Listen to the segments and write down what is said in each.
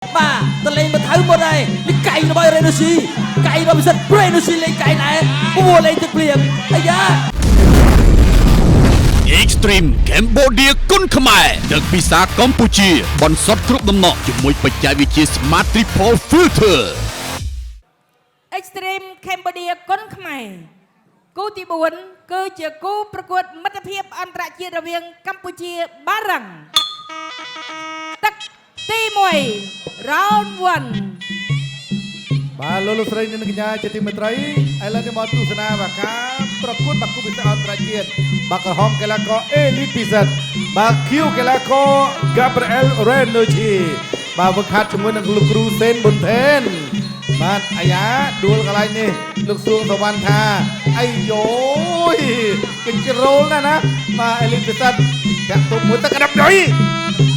បាទតលេងមកថៅមុនហើយនេះកែងរបស់រេណូស៊ីកែងរបស់ពិសិដ្ឋរេណូស៊ីលេងកែងដែរពួរលេងទឹកភ្លៀងអាយ៉ា Extreme Cambodia គុនខ្មែរដឹកពិសាកម្ពុជា បន្សុតគ្រប់ដំណក់ជាមួយបច្ចេកវិទ្យា Smart Triple Filter Extreme Cambodia គុនខ្មែរគូទី4គឺជាគូប្រកួតមិត្តភាពអន្តរជាតិរវាងកម្ពុជាបារាំងទឹកទី1 round 1 បាទលោកលោកស្រីនិងកញ្ញាជាទីមេត្រីឥឡូវនេះមកទស្សនាវការប្រកួតបាគូពិសេសអន្តរជាតិបាទក្រហមកីឡាករអេលីតពិសិដ្ឋបាទខៀវកីឡាករ Gabriel Renucci បាទវឹកហាត់ជាមួយនឹងលោកគ្រូសេនប៊ុនថេនបាទអាយ៉ាដួលកន្លែងនេះលោកសួងសវណ្ណថាអាយយកញ្ជ្រោលណាស់ណាបាទអេលីតពិសិដ្ឋចាក់ទុំមួយទឹកក្តាប់ដៃ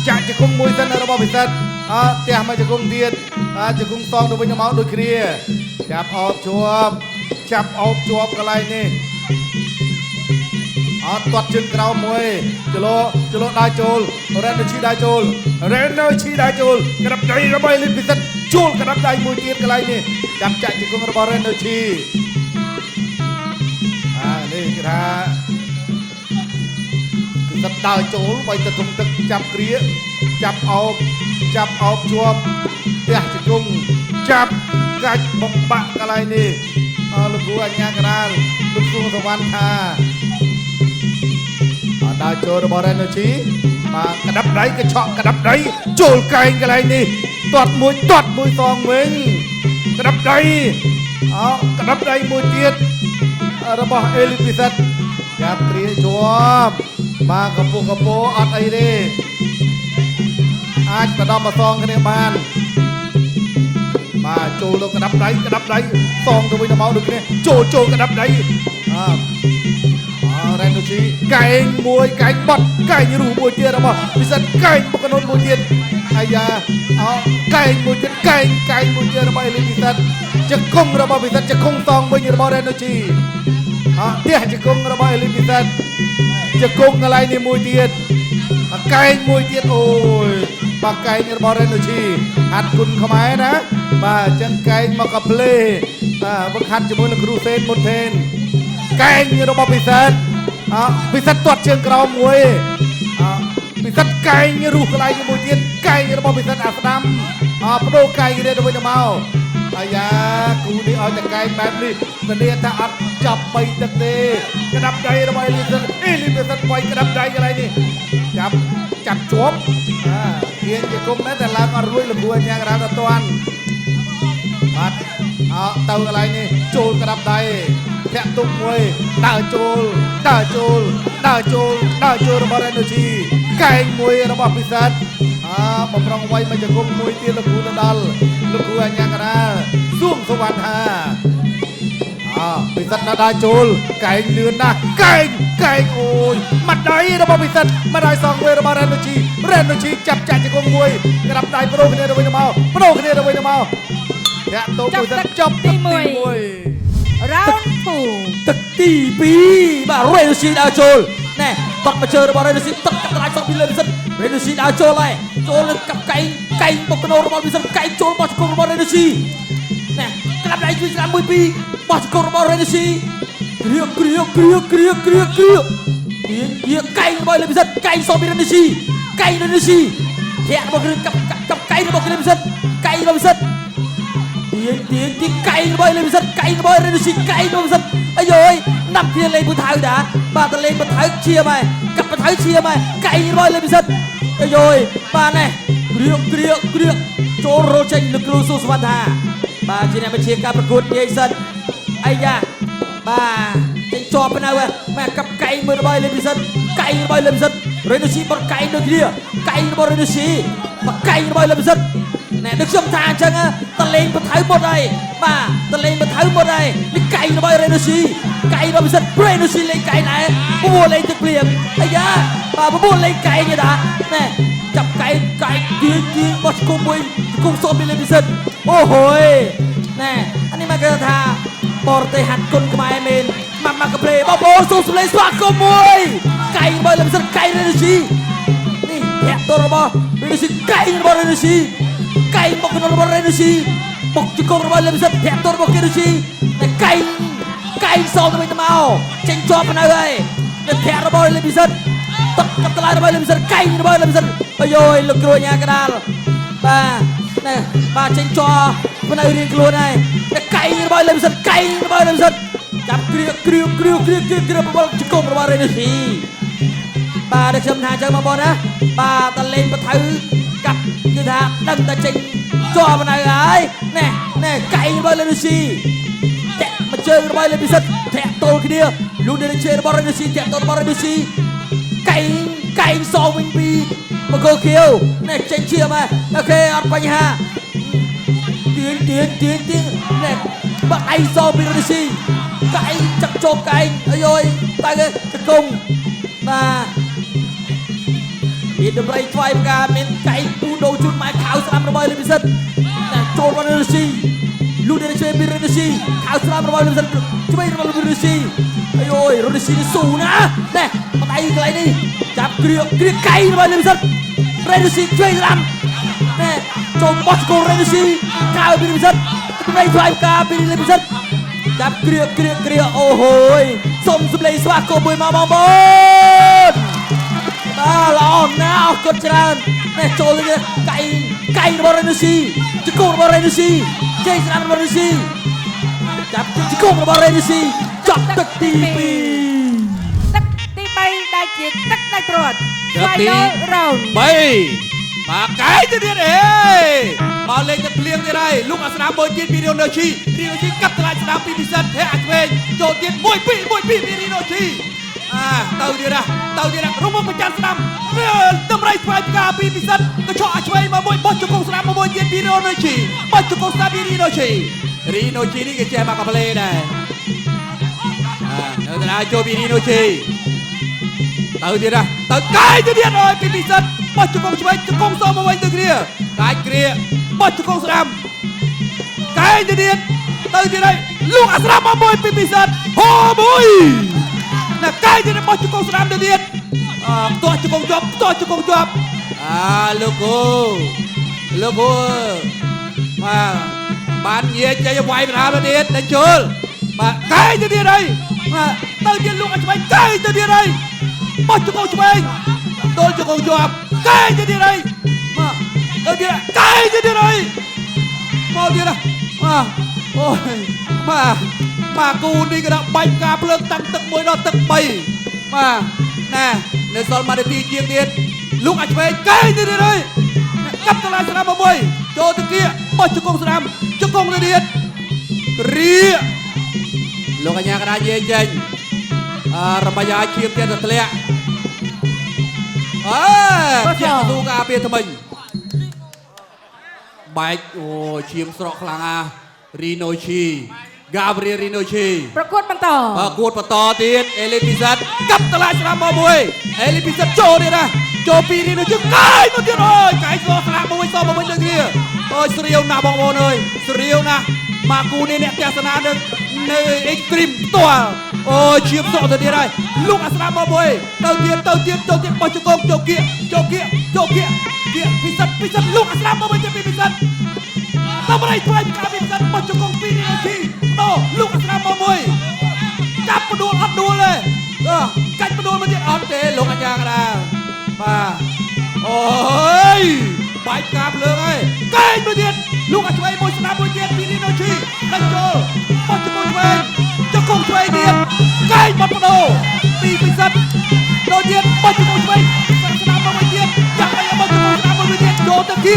ចាក់ជង្គង់មួយសិនរបស់ពិសិដ្ឋអើផ្ទះមកជង្គង់ទៀតអើជង្គង់សងទៅវិញទៅមកដូចគ្នាចាប់អោបជាប់ចាប់អោបជាប់កន្លែងនេះអត់ទាត់ជើងក្រោមមួយចលោចលោដើរចូលរ៉េណូឈីដើរចូលរ៉េណូឈីដើរចូលក្តាប់ដៃរបស់លីពិសិដ្ឋជួលក្តាប់ដៃមួយទៀតកន្លែងនេះចាប់ចាក់ជង្គង់របស់រ៉េណូឈីអានេះគេថា គឺសិតដើរចូលបីទៅធំទឹកចាប់គ្រាចាប់អោបចាប់អោបជាប់ផ្ទះជង្គង់ចាប់កាច់បំបាក់កន្លែងនេះអើលោកគ្រូអញ្ញាកដាលលោកសួងសវណ្ណថាអើដើរចូលរបស់រ៉េណូជីបាទក្តាប់ដៃកញ្ឆក់ក្តាប់ដៃចូលកែងកន្លែងនេះទាត់មួយទាត់មួយសងវិញក្តាប់ដៃអោក្តាប់ដៃមួយទៀតរបស់អេលីពិសិដ្ឋចាប់គ្រាជាប់បាទកពុះកពោអត់អីទេអាចបដំមកសងគ្នាបានបាទចូលទៅក្តាប់ដៃក្តាប់ដៃសងទៅវិញទៅមកដូចគ្នាចូលចូលក្តាប់ដៃអើអរ៉េណូជីកែងមួយកែងបត់កែងរុះមួយទៀតរបស់ពិសិដ្ឋកែងបុកកណូនមួយទៀតអាយ៉ាអោកែងមួយទៀតកែងកែងមួយទៀតរបស់អេលីពិសិដ្ឋជង្គង់របស់ពិសិដ្ឋជង្គង់សងវិញរបស់រ៉េណូជីអផ្ទះជង្គង់របស់អេលីពិសិដ្ឋជង្គង់កន្លែងនេះមួយទៀតអកែងមួយទៀតអូយបាទកែងរបស់រ៉េណូជីហាត់គុណខ្មែរណាបាទអញ្ចឹងកែងមកកាផ្លេបាទវឹកហាត់ជាមួយនឹងគ្រូសេនមុនថេនកែងរបស់ពិសិដ្ឋអពិសិដ្ឋទាត់ជើងក្រោមមួយអពិសិដ្ឋកែងរុះកន្លែងនេះមួយទៀតកែងរបស់ពិសិដ្ឋអាស្ដាំអបដូរកែងគ្នាទៅវិញទៅមកអាយ៉ាគូនេះឲ្យតែកែងបែបនេះធានាថាអត់ចាប់បីទឹកទេក្តាប់ដៃរបស់អេលីសិតអេលីពិសិដ្ឋវាយក្តាប់ដៃកន្លែងនេះចាប់ចាប់ជាប់អាទាញជាគុំដែរតែឡើងអត់រួចលគួរញ៉ាំរ៉ាត់អត់ទាន់បាទអោទៅកន្លែងនេះចូលក្តាប់ដៃធាក់ទុកមួយដើរចូលដើរចូលដើរចូលដើរចូលរបស់រ៉េណូជីកែងមួយរបស់ពិសិដ្ឋអើបំរុងໄວមកជង្គង់មួយទៀតលោកគ្រូទៅដល់លោកគ្រូអញ្ញាកដាលសួងសុវណ្ណថាអើពិសិដ្ឋនៅដើរចូលកែងលឿនណាស់កែងកែងអូយមកដៃរបស់ពិសិដ្ឋមកដៃសងវេរបស់រ៉េណូជីរ៉េណូជីចាប់ចាក់ជង្គង់មួយក្តាប់ដៃប្រូគ្នាទៅវិញទៅមកប្រូគ្នាទៅវិញទៅមកធាក់ទុកមួយសិនចប់ទឹកទី1 round 2 ទឹកទី2បាទរេណូស៊ីដើរចូលណែតត់មកជើរបស់រេណូស៊ីទឹកកាត់ដៃសងពីលើពិសិដ្ឋរេណូស៊ីដើរចូលហើយចូលលើកាប់កែងកែងបុកកណោរបស់ពិសិដ្ឋកែងចូលបោះជង្គង់របស់រេណូស៊ីណែក្តាប់ដៃជួយស្ដាំមួយពីរបោះជង្គង់របស់រេណូស៊ីគ្រាគ្រាគ្រាគ្រាគ្រាគ្រាទាទាកែងរបស់លើពិសិដ្ឋកែងសងពីរេណូស៊ីកែងរេណូស៊ីធាក់របស់គ្រឿងកាប់កាប់កែងរបស់គ្រឿងពិសិដ្ឋកែងរបស់ពិសិដ្ឋ ទាញទាញទីកែងរបស់លេងពិសិដ្ឋកែងរបស់រេនស៊ីកែងរបស់ពិសិដ្ឋអាយយណាប់គ្នាលេងពូថៅតាបាទតលេងពូថៅឈាមហើយកាប់ពូថៅឈាមហើយកែងរបស់លេងពិសិដ្ឋអាយយបាទណែគ្រៀកគ្រៀកគ្រៀកចូលរលចេញលោកគ្រូសុសវណ្ណថាបាទជាអ្នកបញ្ជាការប្រកួតនិយាយសិនអាយ៉ាបាទចេញជាប់នៅម៉ែកាប់កែងមើលរបស់លេងពិសិដ្ឋកែងរបស់លេងពិសិដ្ឋរេនស៊ីបត់កែងដូចគ្នាកែងរបស់រេនស៊ីមកកែងរបស់លេងពិសិដ្ឋ ណែដូចខ្ញុំថាអញ្ចឹងតលេងបថៅមុតហើយបាទតលេងបថៅមុតហើយនេះកែងរបស់រេណូស៊ីកែងរបស់ពិសិដ្ឋរេណូស៊ីលេងកែងដែរពពួរលេងទឹកភ្លៀងអាយ៉ាបាទពពួរលេងកែងទេតាណែចាប់កែងកែងទាញទាញបោះជង្គង់មួយជង្គង់សុំពីលេងពិសិដ្ឋអូហូយណែអានេះមកគេថាបរទេសហាត់គុណខ្មែរមែនម៉ាក់ម៉ាក់កាផ្លេបងប្អូនសូមសម្លេងស្វាគមន៍មួយកែងរបស់លេងពិសិដ្ឋកែងរេណូស៊ីនេះធាក់ទល់របស់រេណូស៊ីកែងរបស់រេណូស៊ី កែងបុកក្នុងរបស់រេនូស៊ីបុកជង្គង់របស់លេពិសិដ្ឋធាក់ទល់របស់គេនូស៊ីតែកែងកែងសងទៅវិញទៅមកចេញជាប់នៅហើយនៅធាក់របស់លេពិសិដ្ឋទឹកកាប់តម្លៃរបស់លេពិសិដ្ឋកែងរបស់លេពិសិដ្ឋអាយយលោកគ្រូញ៉ាកដាលបាទណែបាទចេញជាប់នៅរៀងខ្លួនហើយតែកែងរបស់លេពិសិដ្ឋកែងរបស់លេពិសិដ្ឋចាប់គ្រាគ្រាគ្រាគ្រាគ្រាគ្រាបបល់ជង្គង់របស់រេនូស៊ីបាទដូចខ្ញុំថាអញ្ចឹងបងប្អូនណាបាទតលេងបថៅកាត់គឺថាដឹងតែចេញជាប់នៅហើយណែណែកែងរបស់លេនូស៊ីតាក់មកជើងរបស់លេពិសិដ្ឋធាក់ទល់គ្នាលូដេជេរបស់រេនូស៊ីធាក់ទល់របស់រេនូស៊ីកែងកែងសងវិញពីមកគោខៀវណែចេញជាមកអូខេអត់បញ្ហាទៀងទៀងទៀងទៀងណែបាក់ឯងសងពីរេនូស៊ីកែងចាក់ជោកែងអាយយតែគេជង្គង់បាទមានតម្រៃថ្វាយផ្កាមានកែងពូដូជូនម៉ែខៅស្ដាំរបស់លីពិសិដ្ឋតែចូលរបស់រេស៊ីលូដេជេពីរេស៊ីខៅស្ដាំរបស់លីពិសិដ្ឋឆ្វេងរបស់រេស៊ីអាយយរេស៊ីនេះស៊ូណាណែបដៃកន្លែងនេះចាប់គ្រាគ្រាកែងរបស់លីពិសិដ្ឋរេស៊ីឆ្វេងស្ដាំណែចូលបោះស្គររេស៊ីខៅពីលីពិសិដ្ឋតម្រៃថ្វាយផ្កាពីលីពិសិដ្ឋចាប់គ្រាគ្រាគ្រាអូហូយសុំសម្លេងស្វាគមន៍មួយមកបងប្អូនបាទល្អណាស់អរគុណច្រើននេះចូលទៅកែងកែងរបស់រេនូស៊ីជង្គង់របស់រេនូស៊ីជ័យស្ដាំរបស់រេនូស៊ីចាប់ជង្គង់របស់រេនូស៊ីចប់ទឹកទី2 ទឹកទី3ដែលជាទឹកដាច់ព្រាត់ ទឹកទី Final round 3បាទកែងទៅទៀតអេមកលេងទឹកភ្លៀងទៀតហើយលោកអាស្នាមមួយទៀតពីរីណូឈីរីណូឈីកាប់តម្លៃស្នាមពីពិសិដ្ឋធាក់អាឆ្វេងចូលទៀត1 2 1 2ពីរីណូឈីអាទៅទៀតណាទៅទៀតណារុំមកប្រចាំស្ដាំតម្រៃស្វែងផ្កាពីពិសិដ្ឋកញ្ឆក់អាឆ្វេងមកមួយបោះជង្គង់ស្ដាំមកមួយទៀតពីរីណូឈីបោះជង្គង់ស្ដាំពីរីណូឈីរីណូឈីនេះគេចេះមកកាប្លេដែរអានៅតែចូលពីរីណូឈីទៅទៀតណាទៅកែងទៅទៀតអើយពីពិសិដ្ឋបោះជង្គង់ឆ្វេងជង្គង់សមកវិញទៅគ្នាកាច់គ្រាបោះជង្គង់ស្ដាំកែងទៅទៀតទៅទៀតហើយលូកអាស្ដាំមកមួយពីពិសិដ្ឋហូមួយណាកែងទៀតបោះជង្គង់ស្ដាំទៅទៀតអផ្ទាស់ជង្គង់ជាប់ផ្ទាស់ជង្គង់ជាប់អាលោកគោលោកគោបាទបានងាយចេញវាយបណ្ដាទៅទៀតដល់ជលបាទកែងទៅទៀតហើយបាទទៅទៀតលូកអាឆ្វេងកែងទៅទៀតហើយបោះជង្គង់ឆ្វេងទល់ជង្គង់ជាប់កែងទៅទៀតហើយមកទៅទៀតកែងទៅទៀតហើយមកទៀតណាបាទអូយបាទបាទគូនេះក៏ដាក់បាញ់ការភ្លើងតាំងទឹក1ដល់ទឹក3បាទណែនៅសល់1នាទីជាងទៀតលូកអាចឆ្វេងកែងទៅទៀតហើយកាប់តម្លៃស្ដាំមកមួយចូលទៅគៀបោះជង្គង់ស្ដាំជង្គង់ទៅទៀតគ្រាលោកអញ្ញាកដាយាយចេញអរមយាឈៀមទៀតទៅធ្លាក់អើជាទូការពារថ្មិញបែកអូឈាមស្រកខ្លាំងអារីណូឈីហ្គាប្រៀលរីណូឈី ប្រកួតបន្ត ប្រកួតបន្តទៀតអេលីពិសិដ្ឋកាប់តម្លៃស្ដាំមកមួយអេលីពិសិដ្ឋចូលទៀតណាចូលពីរីណូឈីកាយមកទៀតអូយកែងសស្លាប់មកវិញសមកវិញដូចគ្នាអូយស្រាវណាស់បងប្អូនអើយស្រាវណាស់មកគូនេះអ្នកទស្សនានឹងនៅ Extreme ផ្ទាល់អូយឈាមស្រកទៅទៀតហើយលុកអាស្ដាំមកមួយទៅទៀតទៅទៀតទៅទៀតបោះជង្គង់ចូលគៀកចូលគៀកចូលគៀកគៀកពិសិដ្ឋពិសិដ្ឋលុកអាស្ដាំមកវិញទៀតពីពិសិដ្ឋតម្រៃថ្លៃពីការពិសិដ្ឋបោះជង្គង់ពីរីណូឈីដោលុកអាស្ដាំមកមួយចាប់ផ្ដួលអត់ដួលទេអើកាច់ផ្ដួលមកទៀតអត់ទេលោកអញ្ញាកដាបាទអូយបាច់ការភ្លើងហើយកែងមួយទៀតលោកអាឆ្វេងមួយស្ដាំមួយទៀតពីរីណូឈីដាច់ចូលបោះជង្គង់ឆ្វេងជង្គង់ឆ្វេងទៀតកែងបាត់បដូរពីពិសិដ្ឋចូលទៀតបោះជង្គង់ឆ្វេងស្ដាំមកវិញទៀតយ៉ាងម៉េចបោះជង្គង់ស្ដាំមកវិញទៀតចូលទៅគៀ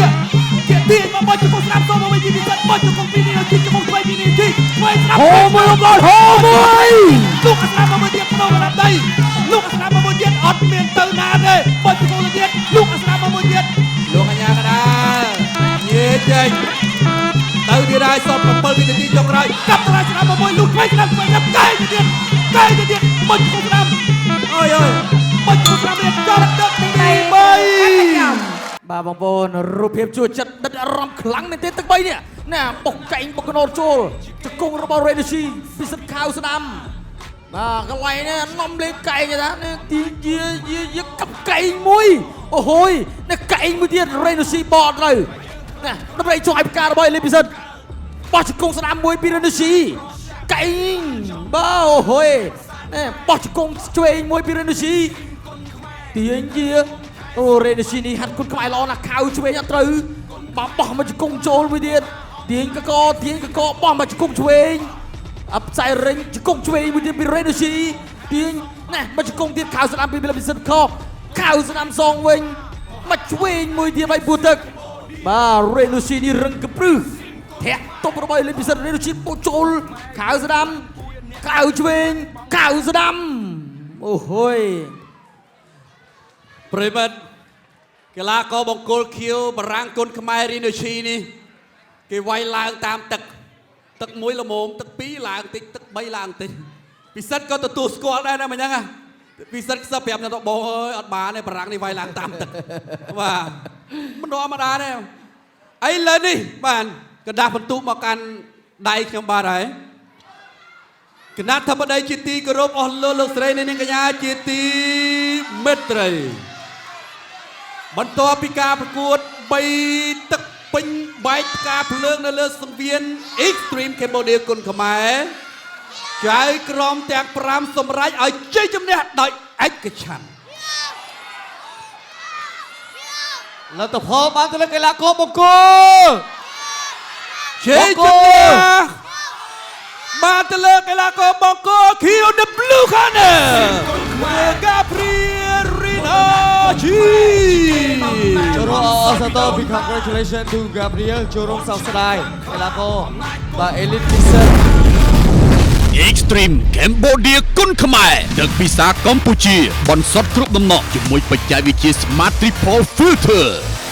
គៀទាញមកបោះជង្គង់ស្ដាំចូលមកវិញពីពិសិដ្ឋបោះជង្គង់ពីរីណូឈីជង្គង់ឆ្វេងពីរីណូឈីឆ្វេងស្ដាំ ហូមួយបងប្អូនហូមួយ លោកអាស្ដាំមកមួយទៀតបដូរកណ្ដាប់ដីលោកអាស្ដាំមកមួយទៀតអត់មានទៅណាទេបោះជង្គង់ទៅទៀតលោកអាស្ដាំមកមួយទៀតលោកអញ្ញាកដាញេចេញទៅទៀតហើយសត7វិនាទីចុងក្រោយកាប់តម្លៃស្ដាំមកមួយលោកឆ្វេងស្ដាំឆ្វេងស្ដាំកែងទៅទៀតកែងទៅទៀតបោះជង្គង់ស្ដាំអើយអើយបោះជង្គង់ស្ដាំទៀតចប់ទឹកទី3 បាទបងប្អូនរូបភាពជួយចិត្តដិតអារម្មណ៍ខ្លាំងមែនទេទឹក3នេះណាបុកកែងបុកកណូតចូលជង្គង់របស់រេនូស៊ីពិសិដ្ឋខៅស្ដាំបាទកន្លែងនេះនំលេងកែងណានេះទីយាយាយាកាប់កែងមួយអូហូយនេះកែងមួយទៀតរេនូស៊ីបអត់ត្រូវ ណាដើម្បីជួយឲ្យផ្ការបស់អេលីពិសិដ្ឋបោះជង្គង់ស្ដាំមួយពីរ៉េនូស៊ីកែងបើអូហូយណែបោះជង្គង់ឆ្វេងមួយពីរ៉េនូស៊ីទាញជាអូរ៉េនូស៊ីនេះហាត់គុណខ្មែរល្អណាស់ខៅឆ្វេងអត់ត្រូវបោះមកជង្គង់ចូលមួយទៀតទាញកកទាញកកបោះមកជង្គង់ឆ្វេងអបសៃរិញជង្គង់ឆ្វេងមួយទៀតពីរ៉េនូស៊ីទាញណែមកជង្គង់ទៀតខៅស្ដាំពីពិសិដ្ឋខខៅស្ដាំសងវិញមកឆ្វេងមួយទៀតឲ្យពូទឹកបាទរ៉េនូស៊ីនេះរឹងកព្រឹសធាក់ទប់របស់លីពិសិដ្ឋរ៉េនូស៊ីពុកចូលខៅស្ដាំខៅឆ្វេងខៅស្ដាំអូហូយ ប្រិមិត្តកីឡាករបង្គោលខៀវបារាំងគុនខ្មែររីណូឈីនេះគេវាយឡើងតាមទឹកទឹកមួយល្មមទឹកពីរឡើងតិចទឹកបីឡើងតិចពិសិដ្ឋក៏ទទួលស្គាល់ដែរណាមិនហ្នឹងណាពិសិដ្ឋខ្សឹបប្រាប់ខ្ញុំទៅបងអើយអត់បានទេបារាំងនេះវាយឡើងតាមទឹកបាទមិនធម្មតាទេឥឡូវនេះបាទកដាស់បន្ទុកមកកាន់ដៃខ្ញុំបាទហើយគណៈធិបតីជាទីគោរពអស់លោកលោកស្រីអ្នកនាងកញ្ញាជាទីមេត្រី បន្ទាប់ពីការប្រកួត3ទឹកពេញបែកផ្កាភ្លើងនៅលើសង្វៀន Extreme Cambodia គុនខ្មែរចៅក្រមទាំង5សម្រេចឲ្យជ័យជំនះដោយឯកច្ឆន្ទ លទ្ធផលបានទៅលើកីឡាករបង្គោល ជ័យជំនះបានទៅលើកីឡាករបង្គោលខៀវ The Blue Corner Gabriel Rinachi ចូលរួមអរសាទរពី congratulations to Gabriel ចូលរួមសោកស្ដាយកីឡាករបាទ Elite Vision Extreme Cambodia គុនខ្មែរដឹកពិសាកម្ពុជា បន្សុតគ្រប់ដំណក់ជាមួយបច្ចេកវិទ្យា Smart Triple Filter។